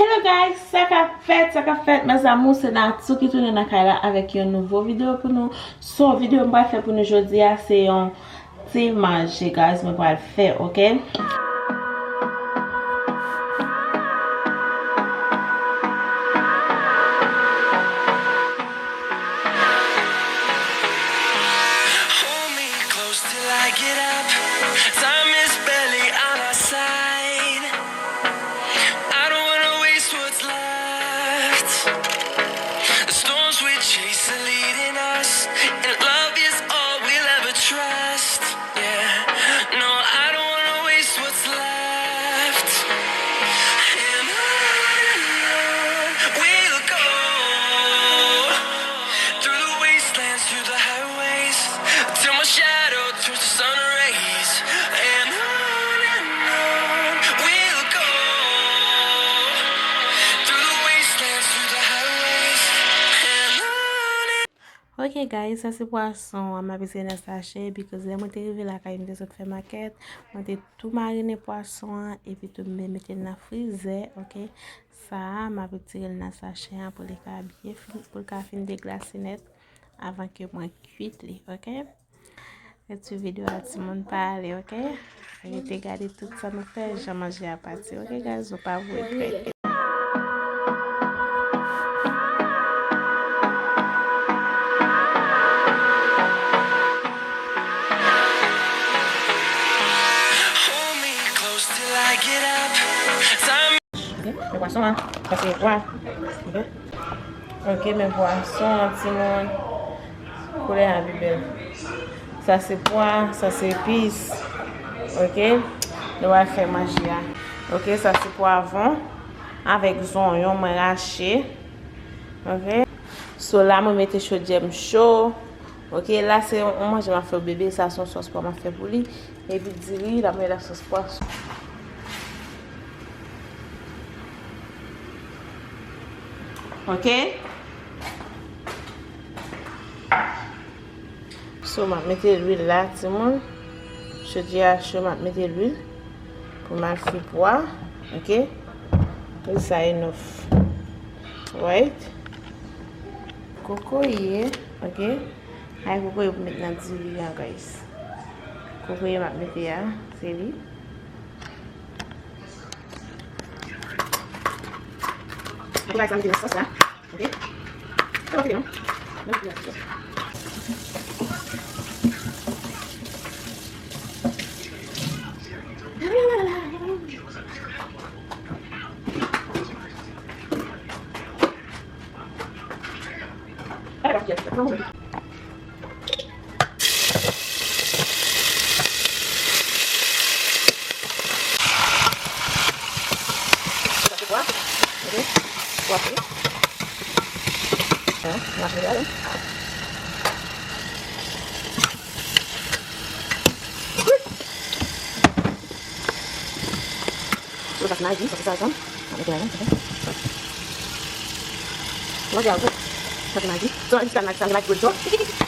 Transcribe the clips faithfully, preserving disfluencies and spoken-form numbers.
Hello guys, sa k ap fèt, sa k ap fèt, mes amours, se Natou ki tounen nan kay la avèk yon nouvo videyo pou nou. So, videyo m pral fè pou nou jodi a, se yon ti manje, guys, mwen pral fè, ok? Hold me close till I get up. Time is barely on our side. I don't wanna waste what's left. The storms we chase are leading us, and love is all we'll ever trust. Yeah, no, I don't wanna waste what's left. And on and on we'll go, through the wastelands, through the highways, till my shadow turns to sun rays. And on and on we'll go, through the wastelands, through the highways. And on and Ok guys, sa se pwason an m ap retire nan sachè, because lè mwen te rive lakay, m te sot fè makèt, mwen te tou marine pwason an, epi tou m mete l nan frizè, ok? Sa a, m ap retire l nan sachè an pou li ka byen fin, pou l ka fin deglase nèt avan ke mwen kuit li, ok? Rete sou videyo a, timoun, pa ale, ok? Rete gade tout sa nou fè, jan manje a pati, ok guys? Nou pa pou regrèt. Hold me close till I get up. Time Ok, men pwason an, sa se pwa. Ok. Ok, men pwason an, timoun. Koulè a pi bèl. Sa se pwa, sa se epis. Ok. Nou va fè manje a. Ok, sa se pwavwon avèk zonyon mwen rache. Ok. So la, mwen mete chodyè m cho. Ok, la se yon manje m ap fè pou bebe. Sa se yon sòs pwa m ap fè pou li. Epi diri, l ap mete la sòs pwason. Ok. So, m ap mete lwil la, timoun. Chodyè a cho, m ap mete lwil pou m al fri pwa. Ok. Lwil sa enough. Right. Kokoye, ok. Ay, kokoye pou met nan diri an, guys. Kokoye m ap mete a, se li. Kokoye sa mete nan sòs la. Ok. Sa pa fini non. So, sa se Magi, sa se sazon. Mwen mete ladan, ok. Mwen mete ladan. Sa se Magi. So, jiska Magi, sa se Magi Doritos.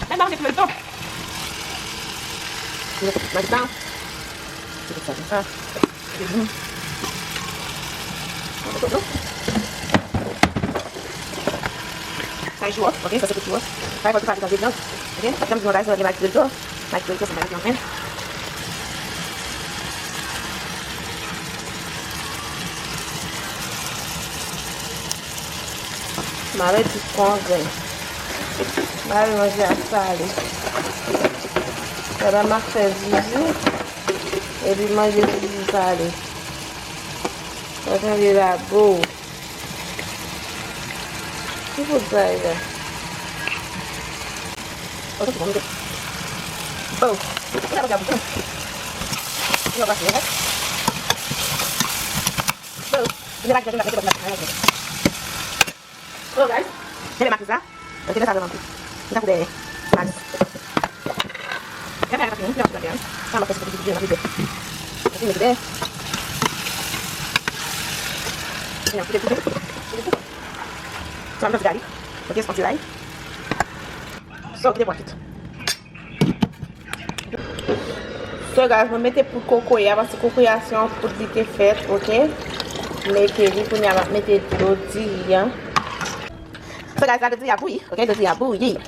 Menm pa manje Doritos. Mwen mete Magi sa. Mwen mete sa konsa. Sa e churros, ok, sa se pou churros. Sa e pou churros, ok. Janm di nou guys, nou gen Magi Doritos. Magi Doritos, se Magi anfen. Mare ti kon grenn. Mare manje a sale. Pandan m ap fè zuzu, epi manje zuzu sale. Sa tande la, bo. Ki fout sa ye la? Oh, sa se bon, mete. Bo. Ou ta pa bouton. Ou pa pase, ok? Bo. Vin la, vin la, vin la, vin la, vin la. So, guys, gade makis la. Ok, sa vrèman gou. Li tankou de makis. Gade makis la, sa vrèman gou. Sa makis la, sa vrèman gou. Ok, mete de. Sa vrèman gou. Ok, sponsor la. So, kite pwa kit. So guys, mwen mete poud kokoye a, paske kokoye a se yon poud li te fèt, ok? Mete li, kounye a m ap mete dlo diri an. So guys, la dlo diri a bouyi, ok? Dlo diri a bouyi. M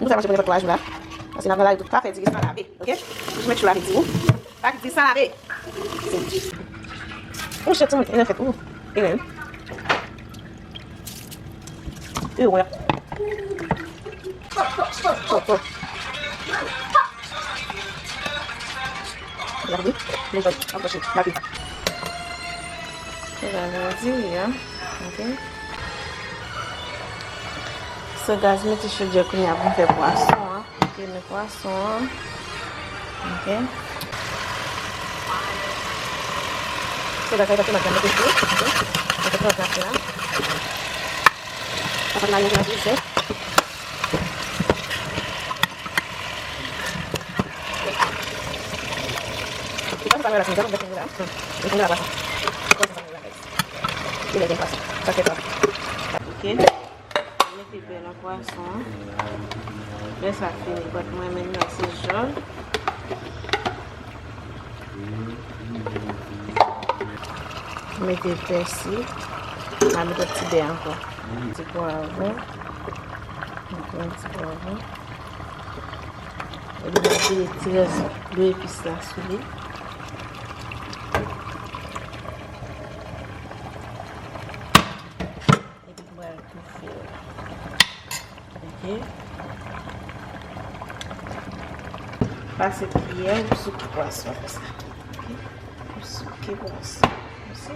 konn sa manje pou nenpòt twa jou la. Paske n ap nan lari tout, pa fè diri san lave, ok? Toujou make sure lave diri w. Pa diri san lave. Ou chè timoun, e nan fèt ou. E ren. E wè. Gade, nou jwenn apwoche, n ap viv. Se la nou di, hein? Ok. So, guys, mete chodyè kounye a pou m fè pwason an. Ok, men pwason an. Ok. So, guys, sa e pa tomat la, mete dlo. Ok. Mete tomat la. Sa pa tomat la, mete la. Ou pa fè sa la, sa m fè la. Ou konn la pwason. Ou konn sa m fè la, guys. Li lè gen pwason. Sa fè pwason. Ok. Mete bè nan pwason an. Lè sa fini, but mwen menm nan se jòn. Mete pèsi. M a mete ti bè ankò. Ti pwavwon. Mete yon ti pwavwon. Epi m ap vide ti rès dlo epis la sou li. Epi m pral toufe l. Ok. Pase kiyè pou souke pwason konsa. Ok. Pou souke pwason. Konsa.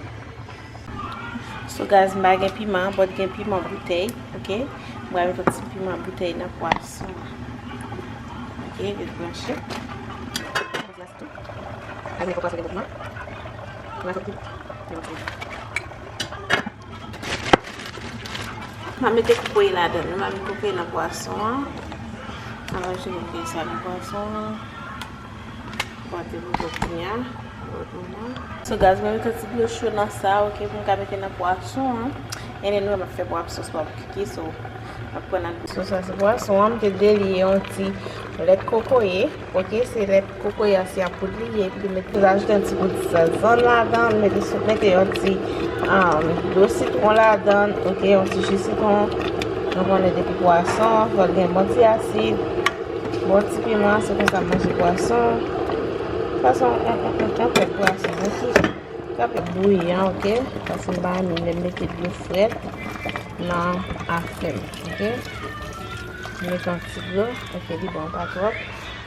So guys, m pa gen piman, but gen piman boutèy, ok? M pral met yon ti piman boutèy nan pwason an. Ok, ret branche. Mwen fè pwason gen piman. Mwen fè tout. M a mete kokoye ladan l. M a mete kokoye nan pwason an. M a rajoute kokoye sa nan pwason an. Pote pou kokoye a. So guys, mwen mete yon ti dlo cho nan sa, ok, pou m ka mete nan pwason an. And then nou, m ap fè pou ap sòs barbecue, so m ap pran nan. So sa se pwason an, m te delye yon ti lèt kokoye. Ok, se lèt kokoye a, se a poud li ye, epi mete, ajoute yon ti poud sazon ladan, mete sou, mete yon ti, um, dlo sitwon ladan, ok, yon ti ji sitwon. Nou konnen depi pwason, fò l gen bon ti asid, bon ti piman, se konsa m manje pwason. Fason, on, on, on, on fè pwason, ok? Kanpe bouyi an, ok? Paske m pa renmen lè m mete dlo frèt nan afè m, ok? M mete yon ti dlo, ok, li bon, pa twòp.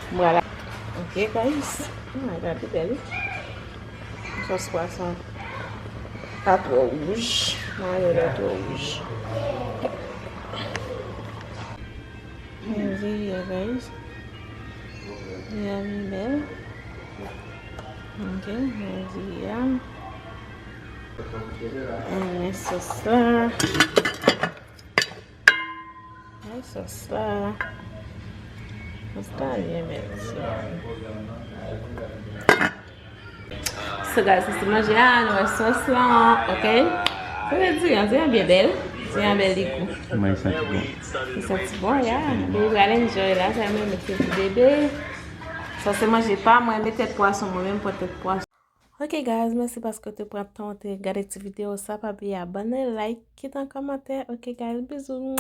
M pral, ok, guys. Ah, gade bèl. Sòs pwason pa twò wouj. Mayo la twò wouj. Men diri a, guys. Diri a vin bèl. Ok, men diri a. Men sòs la. Men sòs la. Sòs la byen bèl, mesye. So guys, sa se manje a, nou wè sòs lan, ok? Sa se diri an, diri an byen bèl. Diri an bèl, li gou. Mwen santi bon. Li santi bon, yeah. Baby pral enjoy la, sa mwen mete pou bebe. Sa se manje pa mwen, mete tèt pwason, mwen menm pran tèt pwason. Ok guys, mèsi paske w te pran tan w te gade ti videyo sa, pa bliye abòne, like, kite yon kòmantè. Ok guys, bizou.